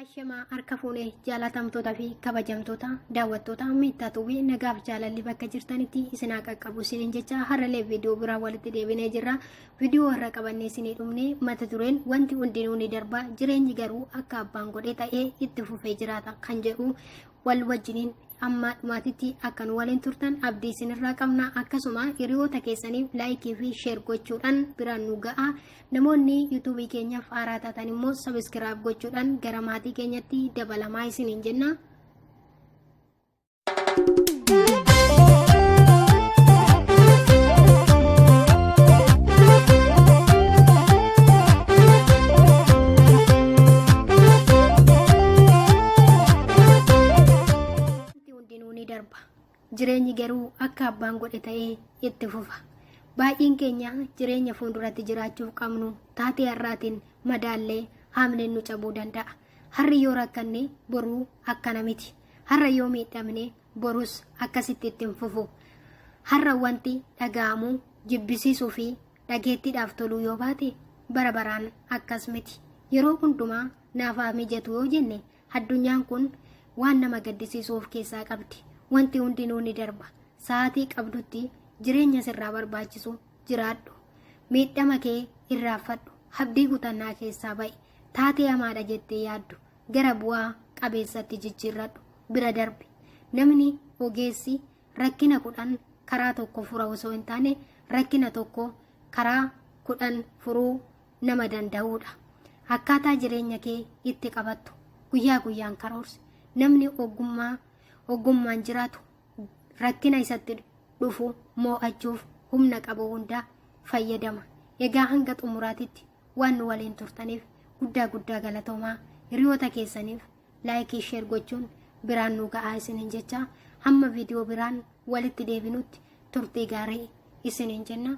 Ashamaa harka fuune jaalatamtoota fi kabajamtoota daawwattoota Meettaa Tuubii, nagaaf jaalalli bakka jirtanitti isin haa qaqqabu isiniin jecha, har'alee viidiyoo biraa walitti deebinee jirra. Viidiyoo har'a qabannee isinii dhumne mata dureen "Wanti hundinuu ni darba, jireenyi garuu akka abbaan godhe ta'ee itti fufee jiraata" kan jedhu wal wajjiniin amma dhumaatitti akka nu waliin turtan abdii isinirraa qabna. Akkasuma hiriyoota keessaniif like fi share gochuudhaan biraan nu ga'a. Namoonni yuutuubii keenyaaf haaraa taatan immoo subscribe gochuudhaan gara maatii keenyatti dabalamaa isiniin jenna. Wanti hundinuu ni darba. Jireenyi garuu akka abbaan godhe ta'ee itti fufa. Baay'een keenya jireenya fuulduratti jiraachuuf qabnu taatee har'aatiin madaallee haamleen nu cabuu danda'a. Har'i yoo rakkanne boruu akkana miti. Har'a yoo miidhamne borus akkasitti itti hin fufu. Har'a wanti dhaga'amu jibbisiisuu fi dhageettiidhaaf toluu yoo baate, bara baraan akkas miti. Yeroo hundumaa naaf haa mijatu yoo jenne, addunyaan kun waan nama gaddisiisu of keessaa qabdi. Wanti hundinuu ni darba. Sa'aatii qabdutti jireenya sirraa barbaachisu jiraadhu. Miidhama kee irraanfadhu. Abdii kutannaa keessaa ba'i. Taatee hamaadha jettee yaaddu gara bu'aa qabeessatti jijjiirradhu. Bira darbi. Namni ogeessi rakkina 10 karaa tokko fura osoo hin taane, rakkina tokko karaa 10 furuu nama danda'uudha. Akkaataa jireenya kee itti qabattu guyyaa guyyaan karoorsi. Namni ogummaa ogummaan jiraatu rakkina isatti dhufu moo'achuuf humna qabu hunda fayyadama. Egaa hanga xumuraatitti waan nu waliin turtaniif guddaa guddaa galatoomaa. Hiriyoota keessaniif like, share gochuun biraan nu ga'aa isiniin jecha, hamma viidiyoo biraan walitti deebinutti turtii gaarii isiniin jenna.